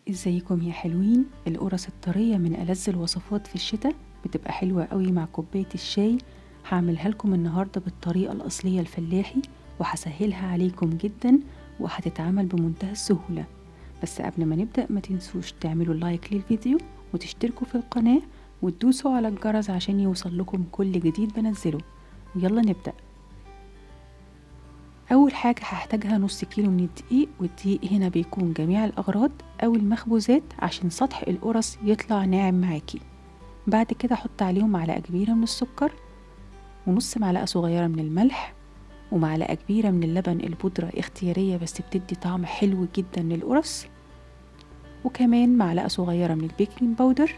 ازيكم يا حلوين؟ القرص الطرية من ألذ الوصفات في الشتاء، بتبقى حلوة قوي مع كوباية الشاي. هعملها لكم النهاردة بالطريقة الأصلية الفلاحي، وهسهلها عليكم جدا وهتتعمل بمنتهى السهولة. بس قبل ما نبدأ ما تنسوش تعملوا لايك للفيديو وتشتركوا في القناة وتدوسوا على الجرس عشان يوصل لكم كل جديد بنزله. ويلا نبدأ. أول حاجة هحتاجها نص كيلو من الدقيق، والدقيق هنا بيكون جميع الأغراض أو المخبوزات عشان سطح القرص يطلع ناعم معاكي. بعد كده حط عليهم معلقة كبيرة من السكر، ونص معلقة صغيرة من الملح، ومعلقة كبيرة من اللبن البودرة اختيارية بس بتدي طعم حلو جدا للقرص، وكمان معلقة صغيرة من ال baking powder.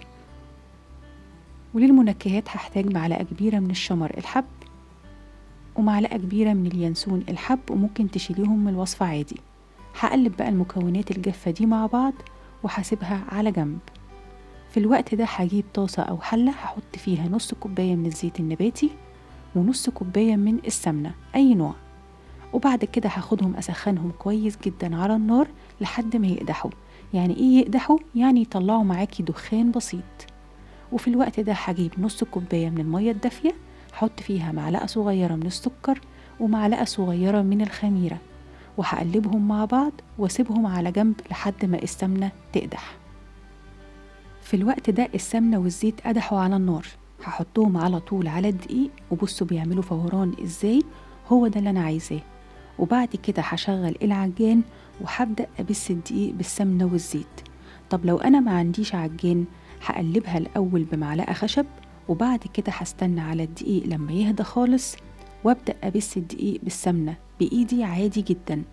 وللمنكهات هحتاج معلقة كبيرة من الشمر الحب، ومعلقة كبيرة من اليانسون الحب، وممكن تشيليهم من الوصفة عادي. هقلب بقى المكونات الجافة دي مع بعض وهسيبها على جنب. في الوقت ده هجيب طاسة أو حلة هحط فيها نص كوباية من الزيت النباتي ونص كوباية من السمنة أي نوع، وبعد كده هاخدهم أسخنهم كويس جدا على النار لحد ما يقدحوا. يعني إيه يقدحوا؟ يعني يطلعوا معاكي دخان بسيط. وفي الوقت ده هجيب نص كوباية من المية الدافية، هحط فيها معلقة صغيرة من السكر ومعلقة صغيرة من الخميرة، وهقلبهم مع بعض واسيبهم على جنب لحد ما السمنة تقدح. في الوقت ده السمنة والزيت قدحوا على النار، هحطهم على طول على الدقيق، وبصوا بيعملوا فوران ازاي، هو ده اللي انا عايزاه. وبعد كده هشغل العجان وهبدأ ابس الدقيق بالسمنة والزيت. طب لو انا ما عنديش عجان هقلبها الاول بمعلقة خشب، وبعد كده هستنى على الدقيق لما يهدى خالص وابدأ ابس الدقيق بالسمنة بايدي عادي جدا.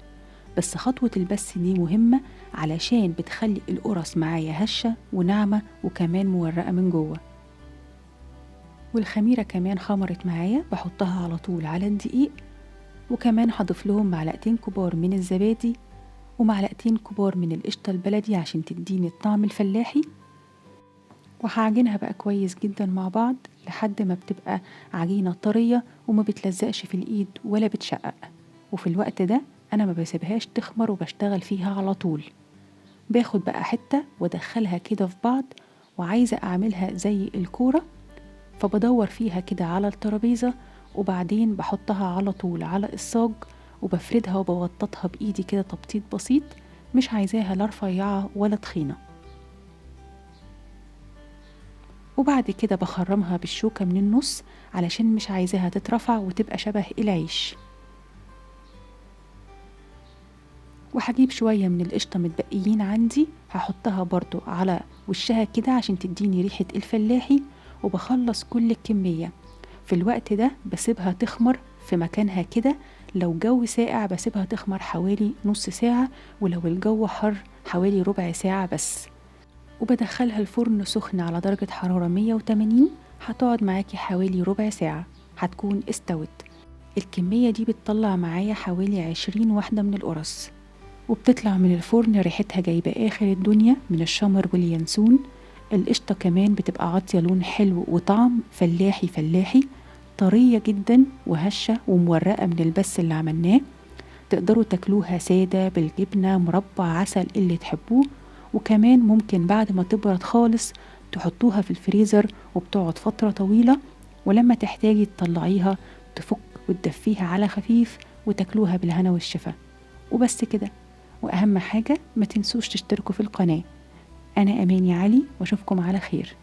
بس خطوة البس دي مهمة علشان بتخلي القرص معايا هشة وناعمة وكمان مورقة من جوه. والخميرة كمان خمرت معايا، بحطها على طول على الدقيق، وكمان هضيف لهم معلقتين كبار من الزبادي ومعلقتين كبار من القشطة البلدي عشان تديني الطعم الفلاحي. وهعجنها بقى كويس جدا مع بعض لحد ما بتبقى عجينة طرية وما بتلزقش في الإيد ولا بتشقق. وفي الوقت ده أنا ما بسيبهاش تخمر وبشتغل فيها على طول. باخد بقى حتة وادخلها كده في بعض، وعايزة أعملها زي الكورة، فبدور فيها كده على الترابيزة، وبعدين بحطها على طول على الصاج وبفردها وبوططها بإيدي كده تبطيط بسيط، مش عايزاها لا رفيعة ولا تخينة. وبعد كده بخرمها بالشوكة من النص علشان مش عايزاها تترفع وتبقى شبه العيش. وهجيب شوية من القشطة متبقيين عندي هحطها برضو على وشها كده عشان تديني ريحة الفلاحي، وبخلص كل الكمية. في الوقت ده بسيبها تخمر في مكانها كده، لو جو ساقع بسيبها تخمر حوالي نص ساعة، ولو الجو حر حوالي ربع ساعة بس. وبدخلها الفرن سخن على درجة حرارة 180، هتقعد معاكي حوالي ربع ساعة هتكون استوت. الكمية دي بتطلع معايا حوالي 20 واحدة من القرص، وبتطلع من الفرن ريحتها جايبة آخر الدنيا من الشمر واليانسون. القشطة كمان بتبقى عاطية لون حلو وطعم فلاحي فلاحي، طرية جدا وهشة ومورقة من البس اللي عملناه. تقدروا تاكلوها سادة بالجبنة، مربى، عسل، اللي تحبوه. وكمان ممكن بعد ما تبرد خالص تحطوها في الفريزر وبتقعد فترة طويلة، ولما تحتاجي تطلعيها تفك وتدفيها على خفيف وتاكلوها بالهنا والشفا. وبس كده. وأهم حاجة ما تنسوش تشتركوا في القناة. أنا أماني علي وأشوفكم على خير.